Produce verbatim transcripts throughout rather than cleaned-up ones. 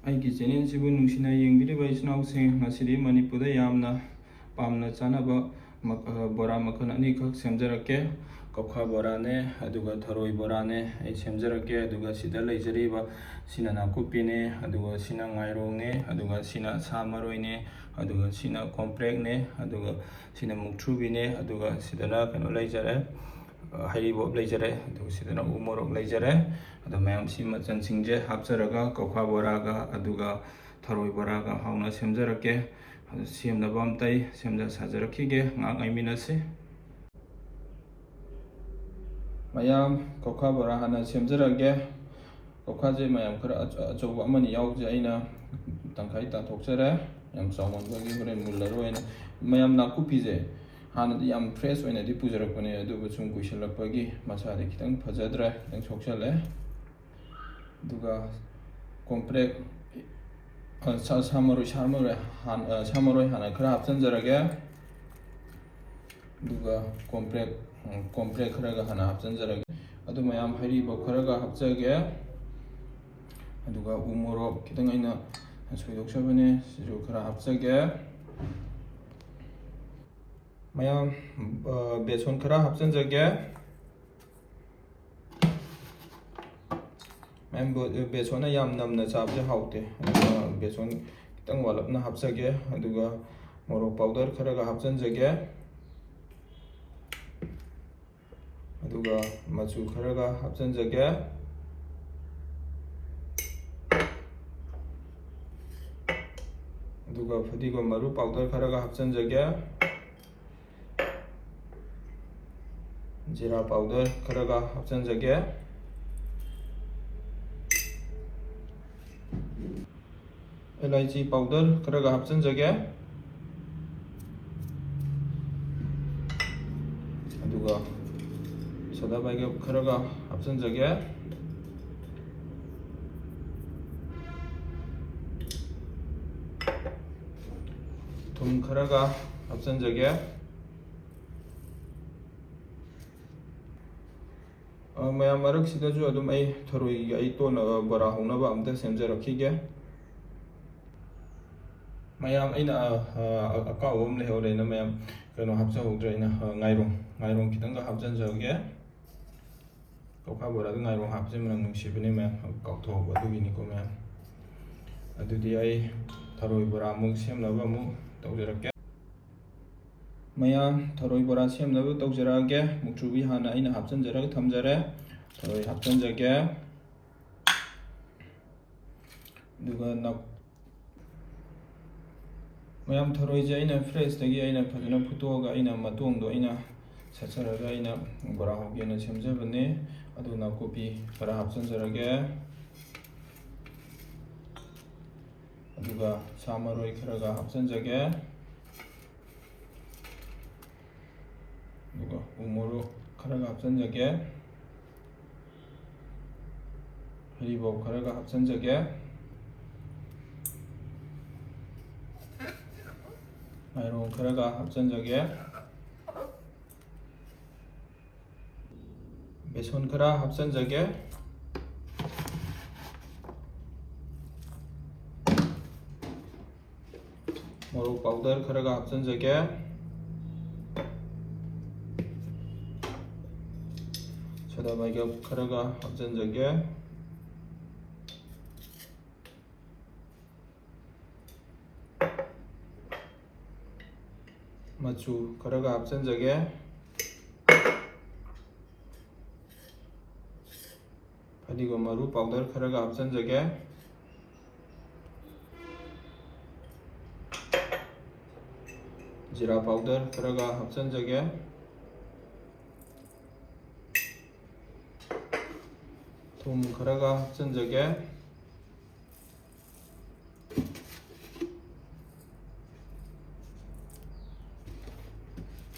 ꯑꯩꯒꯤ ꯆꯦꯅꯦꯜꯁꯤꯕꯨ ꯅꯨꯡꯁꯤꯅ ꯌꯦꯡꯕꯤꯔꯤꯕ ꯏꯆꯤꯟ ꯏꯅꯥꯎꯁꯤꯡ, ꯉꯁꯤꯗꯤ ꯃꯅꯤꯄꯨꯔꯗ ꯌꯥꯝꯅ ꯄꯥꯝꯅ ꯆꯥꯅꯕ ꯃꯛ-, ꯑ, ꯕꯣꯔꯥ ꯃꯈꯜ ꯑꯅꯤꯈꯛ ꯁꯦꯝꯖꯔꯛꯀꯦ꯫ ꯀꯧꯈꯥ ꯕꯣꯔꯥꯅꯦ, ꯑꯗꯨꯒ ꯊꯔꯣꯏ ꯕꯣꯔꯥꯅꯦ ꯑꯩ ꯁꯦꯝꯖꯔꯛꯀꯦ꯫ ꯑꯗꯨꯒ ꯁꯤꯗ ꯂꯩꯖꯔꯤꯕ ꯁꯤꯅ ꯅꯥꯀꯨꯞꯄꯤꯅꯦ, ꯑꯗꯨꯒ ꯁꯤꯅ ꯉꯥꯏꯔꯣꯡꯅꯦ, ꯑꯗꯨꯒ ꯁꯤꯅ ꯁꯥ ꯃꯔꯣꯏꯅꯦ, ꯑꯗꯨꯒ ꯁꯤꯅ ꯀꯣꯝꯄ꯭ꯔꯦꯛꯅꯦ, ꯑꯗꯨꯒ ꯁꯤꯅ ꯃꯨꯛꯊ꯭ꯔꯨꯕꯤꯅꯦ, ꯑꯗꯨꯒ ꯁꯤꯗꯅ ꯀꯩꯅꯣ ꯂꯩꯖꯔꯦ, ꯑ, ꯍꯩꯔꯤꯕꯣꯞ ꯂꯩꯖꯔꯦ, ꯑꯗꯨꯒ ꯁꯤꯗꯅ ꯎ ꯃꯣꯔꯣꯛ ꯂꯩꯖꯔꯦ꯫ ꯑꯗꯣ ꯃꯌꯥꯝ ꯁꯤ ꯃꯆꯜꯁꯤꯡꯁꯦ ꯍꯥꯞꯆꯔꯒ ꯀꯧꯈꯥ ꯕꯣꯔꯥꯒ ꯑꯗꯨꯒ ꯊꯔꯣꯏ ꯕꯣꯔꯥꯒ ꯍꯥꯎꯅ ꯁꯦꯝꯖꯔꯛꯀꯦ꯫ ꯑꯗꯨ ꯁꯦꯝꯅꯕ ꯑꯝꯇ ꯑꯩ ꯁꯦꯝꯖ ꯁꯥꯖꯔꯛꯈꯤꯒꯦ, ꯉꯥꯏꯍꯥꯛ ꯉꯥꯏꯃꯤꯟꯅꯁꯤ꯫ ꯃꯌꯥꯝ, ꯀꯧꯈꯥ ꯕꯣꯔꯥ ꯍꯥꯟꯅ ꯁꯦꯝꯖꯔꯛꯑꯒꯦ꯫ ꯀꯧꯈꯥꯁꯦ ꯃꯌꯥꯝ ꯈꯔ ꯑꯆ-, ꯑꯆꯧꯕ ꯑꯃꯅꯤ ꯌꯥꯎꯕꯁꯦ ꯑꯩꯅ ꯇꯪꯈꯥꯏ ꯇꯥꯊꯣꯛꯆꯔꯦ, ꯌꯥꯝ ꯆꯥꯎꯃꯟꯕꯒꯤ ꯍꯣꯔꯦꯟ ꯃꯨꯜꯂꯔꯣꯏꯅ꯫ ꯃꯌꯥꯝ, ꯅꯥꯀꯨꯞꯄꯤꯁꯦ ꯍꯥꯟꯅꯗꯤ ꯌꯥꯝ ꯐ꯭ꯔꯦꯁ ꯑꯣꯏꯅꯗꯤ ꯄꯨꯖꯔꯛꯄꯅꯦ, ꯑꯗꯨꯕꯨ ꯁꯨꯝ ꯀꯨꯏꯁꯜꯂꯛꯄꯒꯤ ꯃꯁꯥꯗꯤ ꯈꯤꯇꯪ ꯐꯖꯗ꯭ꯔꯦ, ꯈꯤꯇꯪ ꯁꯣꯛꯆꯜꯂꯦ꯫ ꯑꯗꯨꯒ ꯀꯣꯝꯄ꯭ꯔꯦꯛ, ꯑ, ꯁꯥ, ꯁꯥ ꯃꯔꯣꯏ, ꯁꯥ ꯃꯔꯣꯏ ꯍꯥꯟ-, ꯑ, ꯁꯥ ꯃꯔꯣꯏ ꯍꯥꯟꯅ ꯈꯔ ꯍꯥꯞꯆꯤꯟꯖꯔꯒꯦ꯫ ꯑꯗꯨꯒ ꯀꯣꯝꯄ꯭ꯔꯦꯛ, ꯎꯝ, ꯀꯣꯝꯄ꯭ꯔꯦꯛ ꯈꯔꯒ ꯍꯥꯟꯅ ꯍꯥꯞꯆꯤꯟꯖꯔꯒꯦ꯫ ꯑꯗꯨ ꯃꯌꯥꯝ, ꯍꯩꯔꯤꯕꯣꯞ ꯈꯔꯒ ꯍꯥꯞꯆꯒꯦ꯫ ꯑꯗꯨꯒ ꯎ ꯃꯣꯔꯣꯛ ꯈꯤꯇꯪ ꯑꯩꯅ ꯁꯣꯏꯗꯣꯛꯆꯕꯅꯦ, ꯁꯤꯁꯨ ꯈꯔ ꯍꯥꯞꯆꯒꯦ꯫ ꯃꯌꯥꯝ, ꯑ, ꯕꯦꯁꯣꯟ ꯈꯔ ꯍꯥꯞꯆꯤꯟꯖꯒꯦ꯫ ꯃꯌꯥꯝ, ꯕꯣ-, ꯕꯦꯁꯣꯟꯅ ꯌꯥꯝ ꯅꯝꯅ ꯆꯥꯕꯁꯦ ꯍꯥꯎꯇꯦ꯫ ꯑꯗꯨꯅ ꯕꯦꯁꯣꯟ ꯈꯤꯇꯪ ꯋꯥꯠꯂꯞꯅ ꯍꯥꯞꯆꯒꯦ꯫ ꯑꯗꯨꯒ ꯃꯣꯔꯣꯛ ꯄꯥꯎꯗꯔ ꯈꯔꯒ ꯍꯥꯞꯆꯤꯟꯖꯒꯦ꯫ ꯑꯗꯨꯒ ꯃꯆꯨ ꯈꯔꯒ ꯍꯥꯞꯆꯤꯟꯖꯒꯦ꯫ ꯑꯗꯨꯒ ꯐꯗꯤꯒꯣꯝ ꯃꯔꯨ ꯄꯥꯎꯗꯔ ꯈꯔꯒ ꯍꯥꯞꯆꯤꯟꯖꯒꯦ꯫ ꯖꯤꯔꯥ ꯄꯥꯎꯗꯔ ꯈꯔꯒ ꯍꯥꯞꯆꯤꯟꯖꯒꯦ꯫ ꯑꯦꯂꯥꯏꯆꯤ ꯄꯥꯎꯗꯔ ꯈꯔꯒ ꯍꯥꯞꯆꯤꯟꯖꯒꯦ꯫ ꯑꯗꯨꯒ ꯁꯣꯗꯥ ꯕꯥꯏꯒꯞ ꯈꯔꯒ ꯍꯥꯞꯆꯤꯟꯖꯒꯦ꯫ ꯊꯨꯝ ꯈꯔꯒ ꯍꯥꯞꯆꯤꯟꯖꯒꯦ꯫ ꯑ, ꯃꯌꯥꯝ ꯃꯔꯛꯁꯤꯗꯁꯨ ꯑꯗꯨꯝ ꯑꯩ ꯊꯔꯣꯏꯒꯤ ꯑꯩ ꯇꯣꯠꯅꯕ ꯕꯣꯔꯥ ꯍꯧꯅꯕ ꯑꯝꯇ ꯁꯦꯝꯖꯔꯛꯈꯤꯒꯦ꯫ ꯃꯌꯥꯝ, ꯑꯩꯅ, ꯑ, ꯑ, ꯑꯀꯥꯎꯕ ꯑꯃ ꯂꯩꯍꯧꯔꯦꯅ, ꯃꯌꯥꯝ, ꯀꯩꯅꯣ ꯍꯥꯞꯆꯍꯧꯗ꯭ꯔꯦ ꯑꯩꯅ, ꯑ, ꯉꯥꯏꯔꯣꯡ, ꯉꯥꯏꯔꯣꯡ ꯈꯤꯇꯪꯒ ꯍꯥꯞꯆꯤꯟꯖꯔꯒꯦ꯫ ꯀꯧꯈꯥ ꯕꯣꯔꯥꯗ ꯉꯥꯏꯔꯣꯡ ꯍꯥꯞꯄꯁꯦ ꯃꯅꯝ ꯅꯨꯡꯁꯤꯕꯅꯦ ꯃꯌꯥꯝ, ꯀꯥꯎꯊꯣꯛꯍꯧꯕ ꯑꯗꯨꯒꯤꯅꯤꯀꯣ ꯃꯌꯥꯝ꯫ ꯑꯗꯨꯗꯤ ꯑꯩ ꯊꯔꯣꯏ ꯕꯣꯔꯥ ꯑꯃꯨꯛ ꯁꯦꯝꯅꯕ ꯑꯃꯨꯛ ꯇꯧꯖꯔꯛꯀꯦ꯫ ꯃꯌꯥꯝ, ꯊꯔꯣꯏ ꯕꯣꯔꯥ ꯁꯦꯝꯅꯕ ꯇꯧꯖꯔꯛꯑꯒꯦ꯫ ꯃꯨꯛꯊ꯭ꯔꯨꯕꯤ ꯍꯥꯟꯅ ꯑꯩꯅ ꯍꯥꯞꯆꯤꯟꯖꯔꯒ ꯊꯝꯖꯔꯦ꯫ ꯊꯔꯣꯏ ꯍꯥꯞꯆꯤꯟꯖꯒꯦ꯫ ꯑꯗꯨꯒ ꯅꯥ-, ꯃꯌꯥꯝ, ꯊꯔꯣꯏꯁꯦ ꯑꯩꯅ freshꯇꯒꯤ ꯑꯩꯅ ꯐꯖꯅ ꯐꯨꯠꯇꯣꯛꯑꯒ ꯑꯩꯅ ꯃꯇꯣꯡꯗꯣ ꯑꯩꯅ ꯁꯦꯠꯆꯔꯒ ꯑꯩꯅ ꯕꯣꯔꯥ ꯍꯧꯒꯦꯅ ꯁꯦꯝꯖꯕꯅꯦ꯫ ꯑꯗꯨ ꯅꯥꯀꯨꯞꯄꯤ ꯈꯔ ꯍꯥꯞꯆꯤꯟꯖꯔꯒꯦ꯫ ꯑꯗꯨꯒ ꯁꯥ ꯃꯔꯣꯏ ꯈꯔꯒ ꯍꯥꯞꯆꯤꯟꯖꯒꯦ꯫ ꯑꯗꯨꯒ ꯎ ꯃꯣꯔꯣꯛ ꯈꯔꯒ ꯍꯥꯞꯆꯤꯟꯖꯒꯦ꯫ ꯍꯔꯤꯕꯣꯞ ꯈꯔꯒ ꯍꯥꯞꯆꯤꯟꯖꯒꯦ꯫ ꯉꯥꯏꯔꯣꯡ ꯈꯔꯒ ꯍꯥꯞꯆꯤꯟꯖꯒꯦ꯫ ꯕꯦꯁꯣꯟ ꯈꯔ ꯍꯥꯞꯆꯤꯟꯖꯒꯦ꯫ ꯃꯣꯔꯣꯛ powder ꯈꯔꯒ ꯍꯥꯞꯆꯤꯟꯖꯒꯦ꯫ Soda ꯃꯩꯒꯞ ꯈꯔꯒ ꯍꯥꯞꯆꯤꯟꯖꯒꯦ꯫ ꯃꯆꯨ ꯈꯔꯒ ꯍꯥꯞꯆꯤꯟꯖꯒꯦ꯫ ꯐꯗꯤꯒꯣꯝ ꯃꯔꯨ powder ꯈꯔꯒ ꯍꯥꯞꯆꯤꯟꯖꯒꯦ꯫ ꯖꯤꯔꯥ powder ꯈꯔꯒ ꯍꯥꯞꯆꯤꯟꯖꯒꯦ꯫ ꯊꯨꯝ ꯈꯔꯒ ꯍꯥꯞꯆꯤꯟꯖꯒꯦ꯫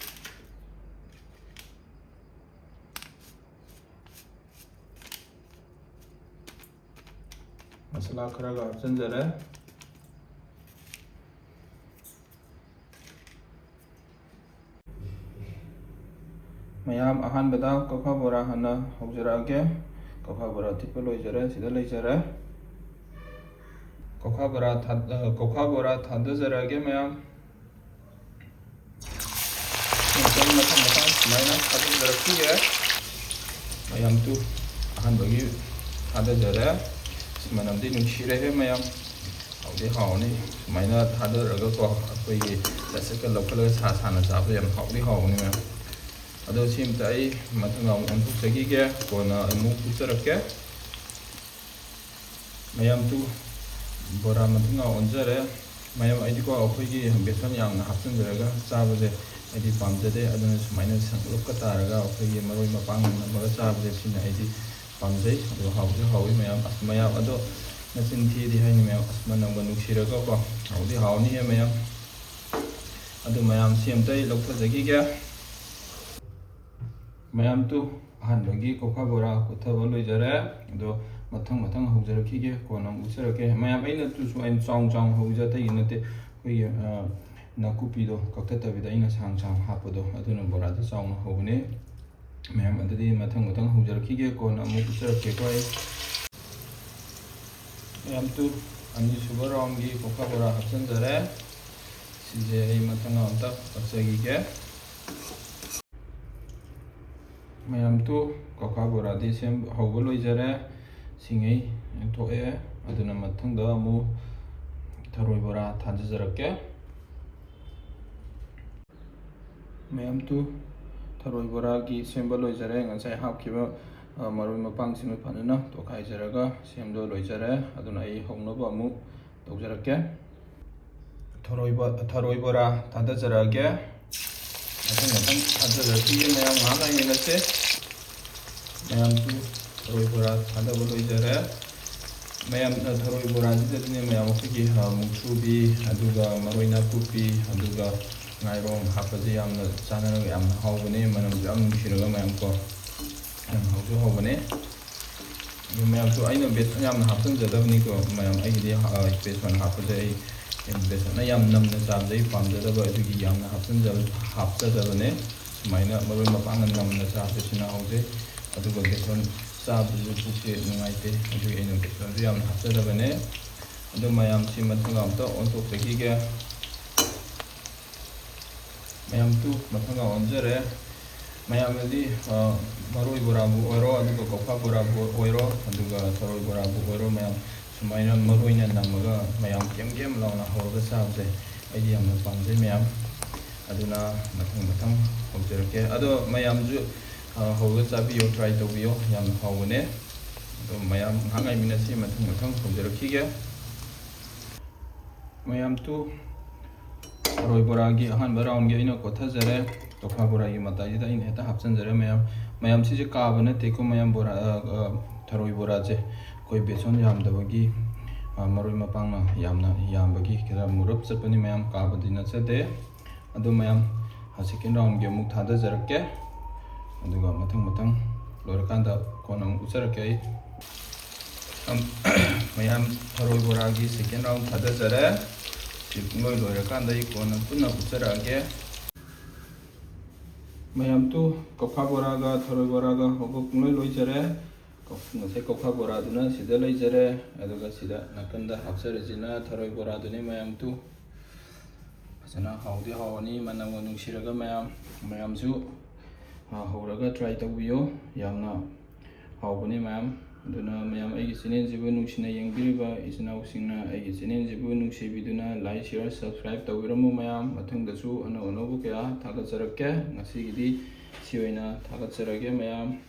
ꯃꯁꯥꯂꯥ ꯈꯔꯒ ꯍꯥꯞꯆꯤꯟꯖꯔꯦ꯫ ꯃꯌꯥꯝ, ꯑꯍꯥꯟꯕꯗ ꯀꯧꯈꯥ ꯕꯣꯔꯥ ꯍꯥꯟꯅ ꯍꯧꯖꯔꯛꯑꯒꯦ꯫ ꯀꯧꯈꯥ ꯕꯣꯔꯥ ꯊꯤꯠꯄ ꯂꯣꯏꯖꯔꯦ, ꯁꯤꯗ ꯂꯩꯖꯔꯦ꯫ ꯀꯧꯈꯥ ꯕꯣꯔꯥ ꯊꯥ-, ꯑ, ꯀꯧꯈꯥ ꯕꯣꯔꯥ ꯊꯥꯗꯖꯔꯛꯑꯒꯦ ꯃꯌꯥꯝ꯫ ꯃꯊꯪ ꯃꯊꯪ ꯃꯊꯪ ꯁꯨꯃꯥꯏꯅ ꯊꯥꯗꯖꯔꯛꯈꯤꯒꯦ꯫ ꯃꯌꯥꯝꯗꯨ ꯑꯍꯥꯟꯕꯒꯤ ꯊꯥꯗꯖꯔꯦ꯫ ꯑꯁ, ꯃꯅꯝꯗꯤ ꯅꯨꯡꯁꯤꯔꯦꯍꯦ ꯃꯌꯥꯝ꯫ ꯍꯥꯎꯗꯤ ꯍꯥꯎꯅꯤ꯫ ꯁꯨꯃꯥꯏꯅ ꯊꯥꯗꯔꯒꯀꯣ, ꯑꯩꯈꯣꯏꯒꯤ ꯆꯠꯁꯤꯠꯀ ꯂꯧꯈꯠꯂꯒ ꯁꯥ ꯁꯥꯅ ꯆꯥꯕꯗ ꯌꯥꯝ ꯍꯥꯎꯗꯤ ꯍꯥꯎꯕꯅꯤ ꯃꯌꯥꯝ꯫ ꯑꯗꯣ ꯁꯤ ꯑꯝꯇ ꯑꯩ ꯃꯊꯪ ꯑꯃꯨꯛ ꯑꯣꯟꯊꯣꯛꯆꯈꯤꯒꯦ, ꯀꯣꯟꯅ ꯑꯃꯨꯛ ꯎꯠꯆꯔꯛꯀꯦ꯫ ꯃꯌꯥꯝꯗꯨ ꯕꯣꯔꯥ ꯃꯊꯪ ꯑꯣꯟꯖꯔꯦ꯫ ꯃꯌꯥꯝ, ꯑꯩꯗꯤꯀꯣ ꯑꯩꯈꯣꯏꯒꯤ ꯕꯦꯁꯣꯟ ꯌꯥꯝꯅ ꯍꯥꯞꯆꯤꯟꯖꯔꯒ ꯆꯥꯕꯁꯦ ꯑꯩꯗꯤ ꯄꯥꯝꯖꯗꯦ, ꯑꯗꯨꯅ ꯁꯨꯃꯥꯏꯅ ꯁꯪꯂꯞꯀ ꯇꯥꯔꯒ ꯑꯩꯈꯣꯏꯒꯤ ꯃꯔꯣꯏ ꯃꯄꯥꯡ ꯅꯝꯃꯒ ꯆꯥꯕꯁꯦ ꯁꯤꯅ ꯑꯩꯗꯤ ꯄꯥꯝꯖꯩ꯫ ꯑꯗꯣ ꯍꯥꯎꯁꯨ ꯍꯥꯎꯋꯤ ꯃꯌꯥꯝ꯫ ꯑꯁ, ꯃꯌꯥꯝ ꯑꯗꯣ ꯃꯆꯤꯟ ꯊꯤꯗꯤ ꯍꯥꯏꯅꯤ ꯃꯌꯥꯝ, ꯑꯁ, ꯃꯅꯝꯒ ꯅꯨꯡꯁꯤꯔꯒꯀꯣ ꯍꯥꯎꯗꯤ ꯍꯥꯎꯅꯤꯍꯦ ꯃꯌꯥꯝ꯫ ꯑꯗꯨ ꯃꯌꯥꯝ ꯁꯤ ꯑꯝꯇ ꯑꯩ ꯂꯧꯊꯖꯈꯤꯒꯦ꯫ ꯃꯌꯥꯝ ꯇꯨ ꯑꯍꯥꯟꯕꯒꯤ ꯀꯣꯈꯥ ꯕꯣꯔꯥ ꯀꯣꯊꯕ ꯂꯣꯏꯖꯔꯦ꯫ ꯑꯗꯣ ꯃꯊꯪ ꯃꯊꯪ ꯍꯧꯖꯔꯛꯈꯤꯒꯦ, ꯀꯣꯟꯅ ꯑꯃꯨꯛ ꯎꯠꯆꯔꯛꯀꯦ꯫ ꯃꯌꯥꯝ ꯑꯩꯅ ꯇꯨꯁꯨ ꯑꯩꯅ ꯆꯥꯎ ꯆꯥꯎꯅ ꯍꯧꯕꯁꯦ ꯑꯇꯩꯒꯤ ꯅꯠꯇꯦ, ꯑꯩꯈꯣꯏꯒꯤ, ꯑ, ꯅꯥꯀꯨꯞꯄꯤꯗꯣ ꯀꯛꯊꯠꯇꯕꯤꯗ ꯑꯩꯅ ꯁꯥꯡ ꯁꯥꯡ ꯍꯥꯞꯄꯗꯣ ꯑꯗꯨꯅ ꯕꯣꯔꯥꯗꯣ ꯆꯥꯎꯅ ꯍꯧꯕꯅꯦ꯫ ꯃꯌꯥꯝ ꯑꯗꯨꯗꯤ ꯃꯊꯪ ꯃꯊꯪ ꯍꯧꯖꯔꯛꯈꯤꯒꯦ, ꯀꯣꯟꯅ ꯑꯃꯨꯛ ꯎꯠꯆꯔꯛꯀꯦꯀꯣ ꯑꯩ꯫ ꯃꯌꯥꯝ ꯇꯨ ꯑꯅꯤꯁꯨꯕ ꯔꯥꯎꯟꯒꯤ ꯀꯣꯈꯥ ꯕꯣꯔꯥ ꯍꯥꯞꯆꯤꯟꯖꯔꯦ꯫ ꯁꯤꯁꯦ ꯑꯩ ꯃꯊꯪ ꯑꯝꯇ ꯀꯛꯆꯈꯤꯒꯦ꯫ ꯃꯌꯥꯝ ꯇꯨ ꯀꯣꯈꯥ ꯕꯣꯔꯥꯗꯤ ꯁꯦꯝ ꯍꯧꯕ ꯂꯣꯏꯖꯔꯦ꯫ ꯁꯤꯉꯩ ꯊꯣꯛꯑꯦ꯫ ꯑꯗꯨꯅ ꯃꯊꯪꯗ ꯑꯃꯨꯛ ꯊꯔꯣꯏ ꯕꯣꯔꯥ ꯊꯥꯗꯖꯔꯛꯀꯦ꯫ ꯃꯌꯥꯝ ꯇꯨ ꯊꯔꯣꯏ ꯕꯣꯔꯥꯒꯤ ꯁꯦꯝꯕ ꯂꯣꯏꯖꯔꯦ꯫ ꯉꯁꯥꯏ ꯍꯥꯞꯈꯤꯕ, ꯑ, ꯃꯔꯣꯏ ꯃꯄꯥꯡꯁꯤꯡꯗꯣ ꯐꯖꯅ ꯇꯣꯠꯈꯥꯏꯖꯔꯒ ꯁꯦꯝꯕ ꯂꯣꯏꯖꯔꯦ꯫ ꯑꯗꯨꯅ ꯑꯩ ꯍꯧꯅꯕ ꯑꯃꯨꯛ ꯇꯧꯖꯔꯛꯀꯦ꯫ ꯊꯔꯣꯏ ꯕ-, ꯊꯔꯣꯏ ꯕꯣꯔꯥ ꯊꯥꯗꯖꯔꯛꯑꯒꯦ꯫ ꯃꯊꯪ ꯃꯊꯪ ꯊꯥꯗꯖꯔꯛꯈꯤꯒꯦ ꯃꯌꯥꯝ, ꯉꯥꯏꯍꯥꯛ ꯉꯥꯏꯃꯤꯟꯅꯁꯦ꯫ ꯃꯌꯥꯝꯁꯨ ꯊꯔꯣꯏ ꯕꯣꯔꯥ ꯊꯥꯗꯕ ꯂꯣꯏꯖꯔꯦ꯫ ꯃꯌꯥꯝ, ꯑ, ꯊꯔꯣꯏ ꯕꯣꯔꯥꯁꯤꯗꯗꯤꯅꯦ ꯃꯌꯥꯝ ꯑꯩꯈꯣꯏꯒꯤ, ꯑ, ꯃꯨꯛꯊ꯭ꯔꯨꯕꯤ, ꯑꯗꯨꯒ ꯃꯔꯣꯏ ꯅꯥꯀꯨꯞꯄꯤ, ꯑꯗꯨꯒ ꯉꯥꯏꯔꯣꯡ ꯍꯥꯞꯄꯁꯦ ꯌꯥꯝꯅ ꯆꯥꯟꯅꯔꯒ ꯌꯥꯝꯅ ꯍꯥꯎꯕꯅꯦ, ꯃꯅꯝꯁꯨ ꯌꯥꯝ ꯅꯨꯡꯁꯤꯔꯒ ꯃꯌꯥꯝ ꯀꯣ, ꯌꯥꯝ ꯍꯥꯎꯁꯨ ꯍꯥꯎꯕꯅꯦ꯫ ꯑꯗꯨ ꯃꯌꯥꯝꯁꯨ ꯑꯩꯅ ꯕꯦꯁꯣꯟ ꯌꯥꯝꯅ ꯍꯥꯞꯆꯤꯟꯖꯗꯕꯅꯤꯀꯣ ꯃꯌꯥꯝ, ꯑꯩꯒꯤꯗꯤ, ꯑ, ꯕꯦꯁꯣꯟ ꯍꯥꯞꯄꯁꯦ ꯑꯩ ꯕꯦꯁꯣꯟꯅ ꯌꯥꯝ ꯅꯝꯅ ꯆꯥꯕꯁꯦ ꯑꯩ ꯄꯥꯝꯖꯗꯕ, ꯑꯗꯨꯒꯤ ꯌꯥꯝꯅ ꯍꯥꯞꯆꯤꯟꯖꯕ-, ꯍꯥꯞꯆꯗꯕꯅꯦ꯫ ꯁꯨꯃꯥꯏꯅ ꯃꯔꯣꯏ ꯃꯄꯥꯡꯅ ꯅꯝꯅ ꯆꯥꯕꯁꯤꯅ ꯍꯥꯎꯖꯩ꯫ ꯑꯗꯨꯒ ꯕꯦꯁꯣꯟ ꯆꯥꯕꯗꯨꯁꯨ ꯄꯨꯛꯁꯦ ꯅꯨꯡꯉꯥꯏꯇꯦ, ꯑꯗꯨꯒꯤ ꯑꯩꯅ ꯕꯦꯁꯣꯟꯁꯨ ꯌꯥꯝꯅ ꯍꯥꯞꯆꯗꯕꯅꯦ꯫ ꯑꯗꯣ ꯃꯌꯥꯝꯁꯤ ꯃꯊꯪ ꯑꯝꯇ ꯑꯣꯟꯊꯣꯛꯆꯈꯤꯒꯦ꯫ ꯃꯌꯥꯝ ꯇꯨ ꯃꯊꯪ ꯑꯣꯟꯖꯔꯦ꯫ ꯃꯌꯥꯝꯅꯗꯤ, ꯑ, ꯃꯔꯣꯏ ꯕꯣꯔꯥꯕꯨ ꯑꯣꯏꯔꯣ, ꯑꯗꯨꯒ ꯀꯧꯈꯥ ꯕꯣꯔꯥꯕꯨ ꯑꯣꯏꯔꯣ, ꯑꯗꯨꯒ ꯊꯔꯣꯏ ꯕꯣꯔꯥꯕꯨ ꯑꯣꯏꯔꯣ, ꯃꯌꯥꯝ ꯁꯨꯃꯥꯏꯅ ꯃꯔꯣꯏꯅ ꯅꯝꯃꯒ ꯃꯌꯥꯝ ꯀꯦꯝ ꯀꯦꯝ ꯂꯥꯎꯅ ꯍꯧꯔꯒ ꯆꯥꯕꯁꯦ ꯑꯩꯗꯤ ꯌꯥꯝꯅ ꯄꯥꯝꯖꯩ ꯃꯌꯥꯝ꯫ ꯑꯗꯨꯅ ꯃꯊꯪ ꯃꯊꯪ ꯍꯧꯖꯔꯛꯀꯦ꯫ ꯑꯗꯣ ꯃꯌꯥꯝꯁꯨ, ꯑ, ꯍꯧꯔꯒ ꯆꯥꯕꯤꯌꯣ, try ꯇꯧꯕꯤꯌꯣ, ꯌꯥꯝꯅ ꯍꯥꯎꯕꯅꯦ꯫ ꯑꯗꯣ ꯃꯌꯥꯝ ꯉꯥꯏꯍꯥꯛ ꯉꯥꯏꯃꯤꯟꯅꯁꯤ, ꯃꯊꯪ ꯃꯊꯪ ꯍꯧꯖꯔꯛꯈꯤꯒꯦ꯫ ꯃꯌꯥꯝ ꯇꯨ ꯊꯔꯣꯏ ꯕꯣꯔꯥꯒꯤ ꯑꯍꯥꯟꯕ roundꯒꯤ ꯑꯩꯅ ꯀꯣꯊꯖꯔꯦ꯫ ꯀꯧꯈꯥ ꯕꯣꯔꯥꯒꯤ ꯃꯇꯥꯏꯁꯤꯗ ꯑꯩꯅ ꯍꯦꯛꯇ ꯍꯥꯞꯆꯤꯟꯖꯔꯦ ꯃꯌꯥꯝ꯫ ꯃꯌꯥꯝ ꯁꯤꯁꯦ ꯀꯥꯕ ꯅꯠꯇꯦꯀꯣ ꯃꯌꯥꯝ, ꯕꯣꯔꯥ, ꯑ, ꯑ, ꯊꯔꯣꯏ ꯕꯣꯔꯥꯁꯦ ꯑꯩꯈꯣꯏ ꯕꯦꯁꯣꯟ ꯌꯥꯝꯗꯕꯒꯤ, ꯑ, ꯃꯔꯣꯏ ꯃꯄꯥꯡꯅ ꯌꯥꯝꯅ ꯌꯥꯝꯕꯒꯤ ꯈꯤꯇꯪ ꯃꯨꯔꯞ ꯆꯠꯄꯅꯤ ꯃꯌꯥꯝ, ꯀꯥꯕꯗꯤ ꯅꯠꯆꯗꯦ꯫ ꯑꯗꯨ ꯃꯌꯥꯝ, ꯑ, second roundꯒꯤ ꯑꯃꯨꯛ ꯊꯥꯗꯖꯔꯛꯀꯦ꯫ ꯑꯗꯨꯒ ꯃꯊꯪ ꯃꯊꯪ ꯂꯣꯏꯔꯀꯥꯟꯗ ꯀꯣꯟꯅ ꯑꯃꯨꯛ ꯎꯠꯆꯔꯛꯀꯦ ꯑꯩ꯫ ꯑꯝ, ꯃꯌꯥꯝ ꯊꯔꯣꯏ ꯕꯣꯔꯥꯒꯤ second round ꯊꯥꯗꯖꯔꯦ꯫ ꯁꯤ ꯄꯨꯡꯂꯣꯏ ꯂꯣꯏꯔꯀꯥꯟꯗ ꯑꯩ ꯀꯣꯟꯅ ꯄꯨꯟꯅ ꯎꯠꯆꯔꯛꯑꯒꯦ꯫ ꯃꯌꯥꯝ ꯇꯨ ꯀꯧꯈꯥ ꯕꯣꯔꯥꯒ ꯊꯔꯣꯏ ꯕꯣꯔꯥꯒ ꯍꯧꯕ ꯄꯨꯡꯂꯣꯏ ꯂꯣꯏꯖꯔꯦ꯫ ꯀꯧ-, ꯉꯁꯥꯏ ꯀꯧꯈꯥ ꯕꯣꯔꯥꯗꯨꯅ ꯁꯤꯗ ꯂꯩꯖꯔꯦ, ꯑꯗꯨꯒ ꯁꯤꯗ ꯅꯥꯀꯟꯗ ꯍꯥꯞꯆꯔꯤꯁꯤꯅ ꯊꯔꯣꯏ ꯕꯣꯔꯥꯗꯨꯅꯤ ꯃꯌꯥꯝ ꯇꯨ꯫ ꯐꯖꯅ ꯍꯥꯎꯗꯤ ꯍꯥꯎꯔꯅꯤ, ꯃꯅꯝꯒ ꯅꯨꯡꯁꯤꯔꯒ ꯃꯌꯥꯝ, ꯃꯌꯥꯝꯁꯨ, ꯑ, ꯍꯧꯔꯒ try ꯇꯧꯕꯤꯌꯨ, ꯌꯥꯝꯅ ꯍꯥꯎꯕꯅꯤ ꯃꯌꯥꯝ꯫ ꯑꯗꯨꯅ ꯃꯌꯥꯝ ꯑꯩꯒꯤ channelꯁꯤꯕꯨ ꯅꯨꯡꯁꯤꯅ ꯌꯦꯡꯕꯤꯔꯤꯕ ꯏꯆꯤꯟ ꯏꯅꯥꯎꯁꯤꯡꯅ ꯑꯩꯒꯤ channelꯁꯤꯕꯨ ꯅꯨꯡꯁꯤꯕꯤꯗꯨꯅ like, share, subscribe ꯇꯧꯕꯤꯔꯝꯃꯨ ꯃꯌꯥꯝ꯫ ꯃꯊꯪꯗꯁꯨ ꯑꯅꯧ ꯑꯅꯧꯕ ꯀꯌꯥ ꯊꯥꯒꯠꯆꯔꯛꯀꯦ꯫ ꯉꯁꯤꯒꯤꯗꯤ ꯁꯤ ꯑꯣꯏꯅ ꯊꯥꯒꯠꯆꯔꯒꯦ ꯃꯌꯥꯝ꯫